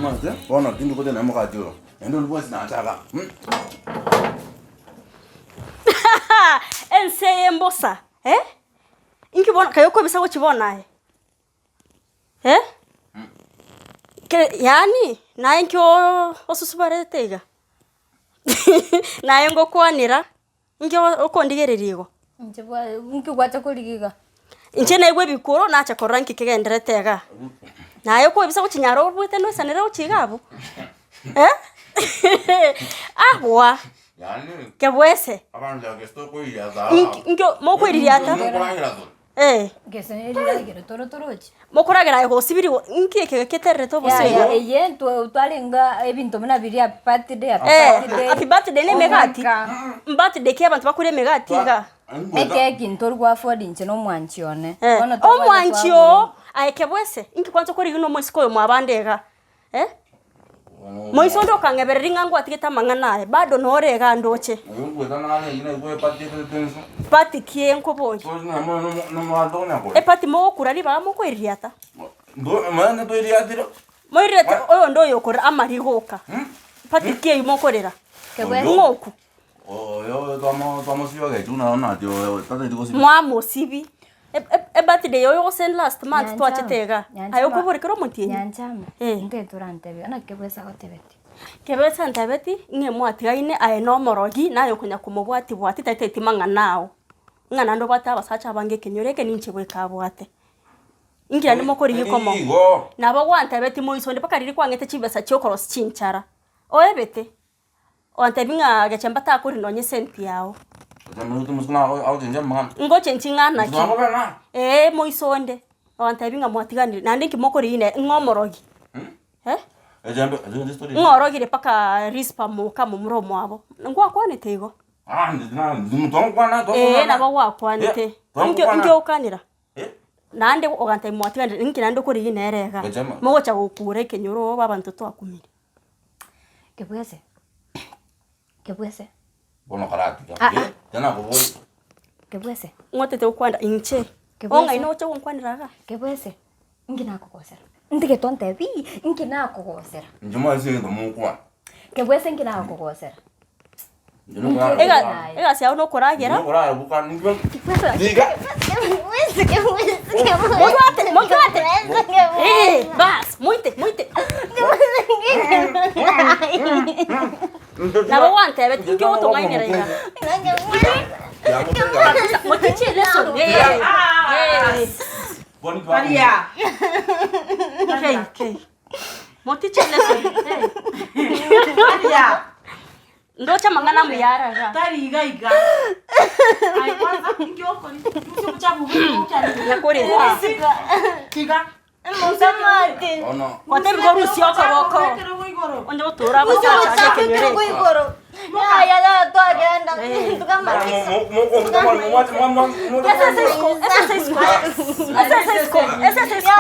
Omanyete, bono tindi gotenda omogati oyo, naende onde bwensi nache igaa. Ense eye mbosa, eh? Inki bono kaye okoebisa gochia bono aye? Eh? Ke yaani naye nki oo osusubarete iga? Naye ngokwanera, inki o- okondigereria igo? Inche bwa inki gwacha korigia iga? Inche naigwa ebikuro nacha korora nki kegenderete igaa. Naye okoebisa gochia nyaro obuete noisanere gochia iga abwo, eh? Abwa, Yaani, kebwese, abanto ake tokoiriata inki inki mokoiririata? Tokoragera tore. Eh. Gese eriragero toro toroche. Mokoragera aye gosibiri inki eke getererete obosio Yaya igo? eye ntwe twarenge ebinto buna biria happy birthday, happy Eh, birthday. happy birthday na emegati? Omwaka. Mbirthday ki abanto bakoria emegati iga? Ekeki ntori go afford inche na omwanchi one. Eh, Bono tobwate omwanchi twagora. oo, aye kebwese, inki kwanza okorigia na omoiseke oyo mwabande iga? Eh? Moise onde okang'ebereria ng'a ngwatigete amang'ana aye, bado nore iga ndoche. Party ki nkoboria? Eparty mogokura ribaga mokoiririata? Moirirete oyonde oyo okorera amariga oka. Party ki eywo mokorera? Ng'oku? Mwamosibi. Ebirthday oyo gose last month twachete igaa, aye okobora kera omotienyi? Nyanchama, Eh. nintete orantebie, naki kebesa agotebetie? Kebesa antebetie, ng'a mwatigaine aye na omorogi, naye okonya komobwati bwati taeteti mang'ana ao. Ng'a naende obwate abasacha abange ekenyoro eke ninche bweka abwate. Inki naende mokorigia komo? Nabo gwantebetie moiso onde mpaka riria kwang'ete chibesa chia okorosia chinchara, oebete. Ontebie ng'a gechemba takori nonye esenti yao. Ngochenchi ng'a naki? Ee moiso onde, ontebie ng'a mwatiganire, naende inki mokorigia nere? Ng'a omorogi eh? Ng'a orogire mpaka Rispa moka momura omwabo, ngwakwanete igo? Ee nabo gwakwanete, inki inki ogokanera? Naende ogantebia mwatiganire, inki naende okorigia nere iga? Mogocha gokura ekenyoro obe abanto twakumire. Kebwese, kebwese. Bono karatiga. Ah, ah. Eh, tena koboria. Kebwese. Ng'otete gokwana inche. Kebwese. Ong'aini oche gonkwanera iga. Kebwese, inki nakogosera? Ntige tontebi, inki nakogosera? Inche mwaise egento mogokwana. Kebwese inki nakogosera? Inche nokorara Ega- boka. Egasi yao nokoragera. Nokorara boka nigo. Niga. Motwate, motwate. Eh, bas, moite, moite. Nabo gwantebeti inki ogotong'ainera iga. Motichie lesson. Eh, eh. Maria. Kei, kei. Motichie lesson. Eh. Maria. Ndoche amang'ana amuya arara. Tari iga iga. Aye kwanza inki okori? Rusia obochafu bwe okiarire. Nyakorera. Tiga. Bono. Gwatebi korusia okoboko. Ekerogo igoro. Onye gotora abasacha ase ekenyoro eke. Esese isiko, esese isiko. Esese isiko, esese isiko.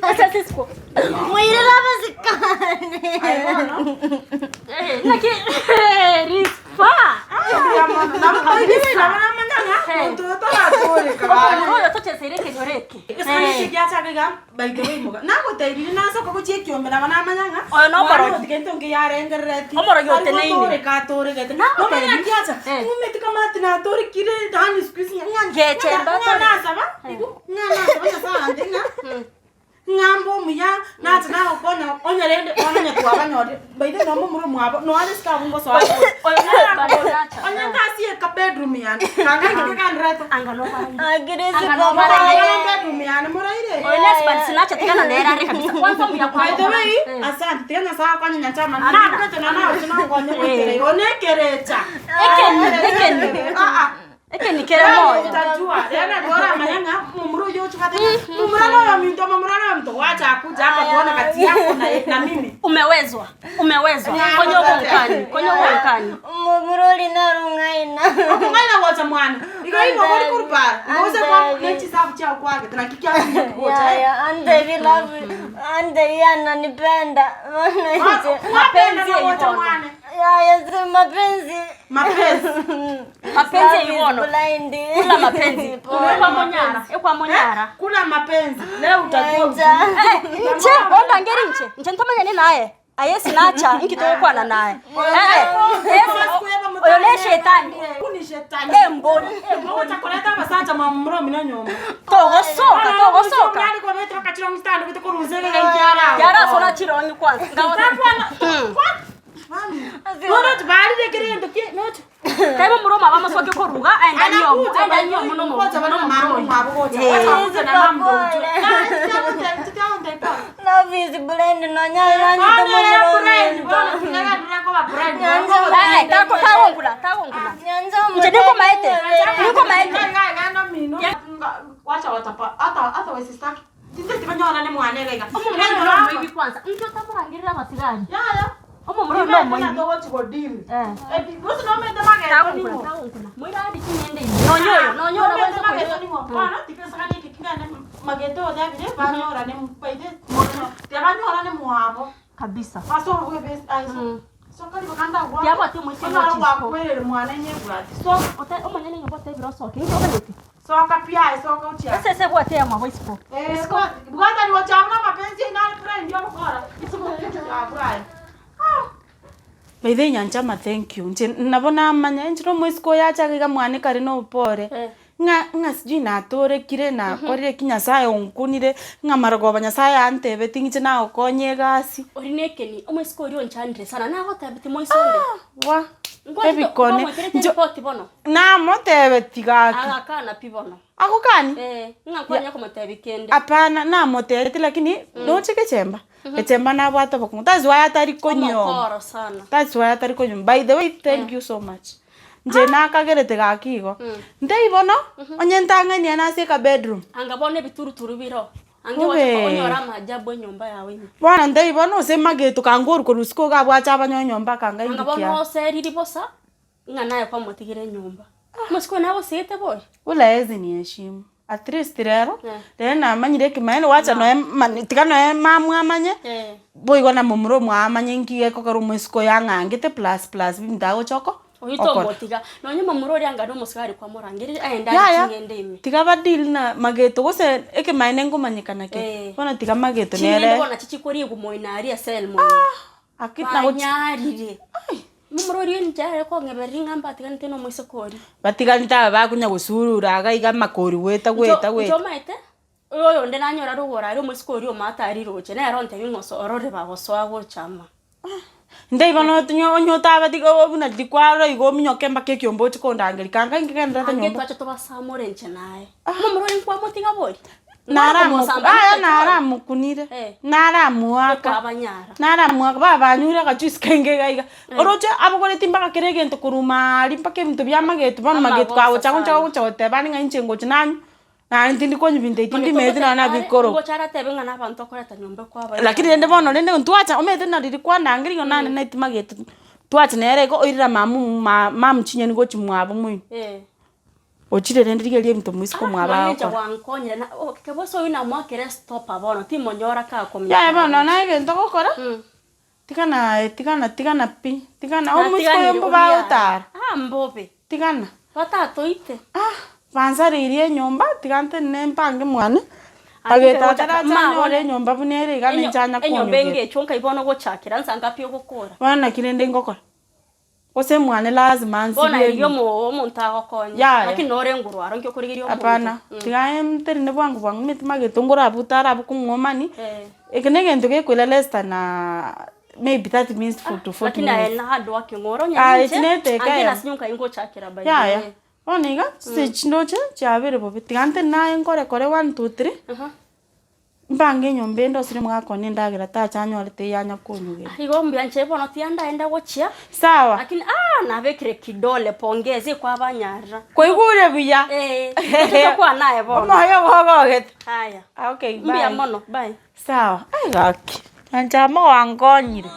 Esese isiko. Eh, naki rispa. Omomura oyo tocheseire ekenyoro eke. Nagotebirie nasoka gochia ekiombe nabo namanya ng'a Oyo nomorogi. mwana otiga entonge yarengerereti Omorogi Tari oteneine. gotoreka atoregete Nagotebi. Nomanya naki acha Eh. ng'umeti kama ati natorekire yaani siku hizi ng'a- Gechemba ng'a atore. nasaba igo ng'a nasaba Nyasaye ande ng'a ng'ambe omuya nacha nagokonya onye rende bono onye twabanyorire by the way nonya momura omwabo nonya isiko abwo ngosoa Oyo nare nacha. onye ntasie ka bedroom yane kanga ng'ike kanderete Anga nobaraire. Anga bedroom yane moraire Oyo nesi but sinacha tigana nere are kabisa. Kwanza mbuya kwa. By the way, Eh. asante tiga Nyasaye akonye nyanchama. Amina. Nakorete nonya nagocha nagokonye goikera igo nekerecha. Ekeni, ekeni. Ah ah. Ekeni kere moyo. Utajua. Yaani bora amanya ng'a momura oyio ochwate ng'a momura noyo ominto momura noyo ominto gwacha kuja hapa tuone kati yako na, na mimi. Umewezwa. Umewezwa. Konya ogonkani. Konya ogonkani. Omorori narong'aina. Okong'aina gocha mwana. Igo igo ori korupara. Igo ose kwa ne chisabu chiao kwagete naki kiabuya gocha. Yaya, antebi love, antebi ananipenda. Maana Mwapenda Mapenzi na gocha ibono. mwana. Yaya, si mapenzi. Mapenzi. Mapenzi Love is iwono. blind. Kula mapenzi. Ekwamonyara, ekwamonyara. Kula mapenzi. Leo utajua Nyancha. Eh, nche, ondangeri nche. Nche ntomanyane naye. Aye sinacha, inki togokwana naye. Eh, eh, oyo ne shetani. Ni shetani. Embori. Ngoja kuleta abasacha mamuro mino nyumba. Togosoka, togosoka. Ngali kwa betu bakachira mstari bitu kuruzele ngiara. Yara sona chirongi kwanza. Ngawa. Noro tubalire kirendo ki nocho. Kaibo muroma bamasoke koruga aenda nyomo, aenda nyomo no Ngoja bana mama mwabo gocha. Hizi papole. Love is blind. Nonya nyancha tomonyerominto. Eh, tako tagongula, tagongula. Nyancha Nche niko maete. Niko maete. Omomuro no kwanza. Mtu atamurangirira masigari. Omomuro no moibi. Eh. Tagongula, tagongula. Moira adi chinyende. Nonyoyo, nonyoyo na bwanze Kabisa. Yabwate omwisi Ote omonyene nyobwate ebirosoke. Inki obanyete? Soka pia soka uchia. Ese ese bwate ya mwabo isiko. Bwata ni wachamna mapenzi inali friend yo mukora. By the way, Nyanchama thank you. Nche nabo namanya enchera omwesiko yachaga iga mwane kare na obopore. Eh. Ng'a ng'a sijui natorekire nakorire ki Nyasaye onkunire, ng'a marogoba Nyasaye antebeti ng'iche nagokonya egasi. Ori nekeni omwesiko oria onchandire sana nagotabeti moisonde. Wa ebikone Njo ripoti bono. namotebeti gaki. Agakana pi bono. Agokani? Eh, ng'a kwanya komotebi kende. Hapana namotebeti lakini noche gechemba. Gechemba nabwate obokong'u. That's why atari konyoma. Omokoro sana. That's why atari konyoma. By the way, thank you so much. Nche nakagerete gaki igo. Ntei bono, onye ntang'ani ane ase eka bedroom. Anga bono ebituruturu biro. Ange Obe. wacha onyora amajabu enyomba yawe ime. Bono ntei bono ase mageto kangoru korwa isiko iga abwache abanyoe nyomba akanga Anga inki bono kiabo. oseriri bosa ng'a naye kwamotigire enyomba. Omosiko nagosiete bori. Ule hawezi niheshimu. At least rero, Eh. rero namanyire ekimaene wacha noe mani tiga noe mama amanye, Eh. boigo na momura omwaye amanye nki gekogera omoisiko oyo ang'angete plus plus ebinto agocha oko Oyio okora. tomotiga. Nonye momura oria anga nomosigari kwamorangereria aende Yaya, arie ching'ende ime. tiga badeal na mageto gose ekemaene nkomanyekana kere. Eh. Bono tiga mageto Ching'ende nere bono nachi chikorigwa moino aria esel moino. aki nagochi Banyarire. Momura oria inche are kong'ebereria ng'a mbatiganete na omoiseke oria. Batiganete aba bakonya gosurura iga iga amakori goeta goeta goeta. Nchomaete, oyo oyonde nanyora rogoro aria omoiseke oria omate aria roche, nere ontebia ng'a oso orore bagosoa gocha ama. Ntei bono otinye onye otabatiga obe buna riria kwarora igo ominyoke mpaka ekiombe oche kondangeria kanga inki genderete Ange nyomba. twacha tobasamore inche naye. Momura oria nkwamotiga bori? Naramoku Nkomosamba aya nete naramokunire, Eh. naramoaka, Ekwabanyara. naramoaka babanyure agachuisi kainge iga iga. Oroche abogoretie mpaka kera egento korwa maaaria mpaka ebinto bia amageto bono mageto Amagoso kagocha gocha sana. gocha goteba are ng'a inche ngocha nanywa, naende tindi konywa binto ebi tindimanyeti nonya nabikoroka. Ngocha aratebe ng'a na abanto okoreta nyomba kwaba. Lakini rende bono rende ntwacha omanyete na riria kwandangeria igo nane naeti mageto twacha nere igo oirera mama ma mama chinyeni gochia mwabo moino. Eh. Ochire rende rigereria ebinto moisiko mwabo Mani inche agokora. gwankonyire na oh kebose oyio namoakere stopa bono timonyora kakomia. Yaya bono naye egento ogokora, tigana aye tigana tigana pi, tigana omoisiko oyo Natiganire mbobe agotara, Ah mbobe. tigana. Batatoite. Ah, bansareirie enyomba tiga ntenene mpange mwane, Ande agete gocha- ataracha ma anyore bono- enyomba buna ere iga ninche anya Enyomba konyogera. engecho nkai bono ogochakera nsa ngapi ogokora. Bono naki rende ngokora, gose mwane lazima Bono nsibie riria ebinto. omo omonto agokonye. Yaya. Lakini nore ngorwaro nki okorigeria omonto. Hapana, tiga ntenene bwango bwango omanyete mageto nkorabuta arabu kong'omani, Eh. eke na egento gekoira less than maybe 30 minutes to 40 Lakini aye minutes. na hard working oro onye Ah, ninche, eki neteka ange ere. nase nyonka ingochakera by the Yaya, way. bono iga, chisegi chindoche chiabeire bobe, tiga ntenene naye nkore kore one two three, mbange enyomba ende osire omogaka one endagera tacha anyorete eyanya konyugera. Igo mbuya inche bono tiga ndaenda gochia, Sawa, lakini ah nabekire kidole pongezi kwabanyarira. kwaigure buya? Eh, tokwana naye bono. Omoyo bogogete. Haya. Ah, okay, Mbuya bye. mono, bye. Sawa, ai gaki, nyanchama gwankonyire.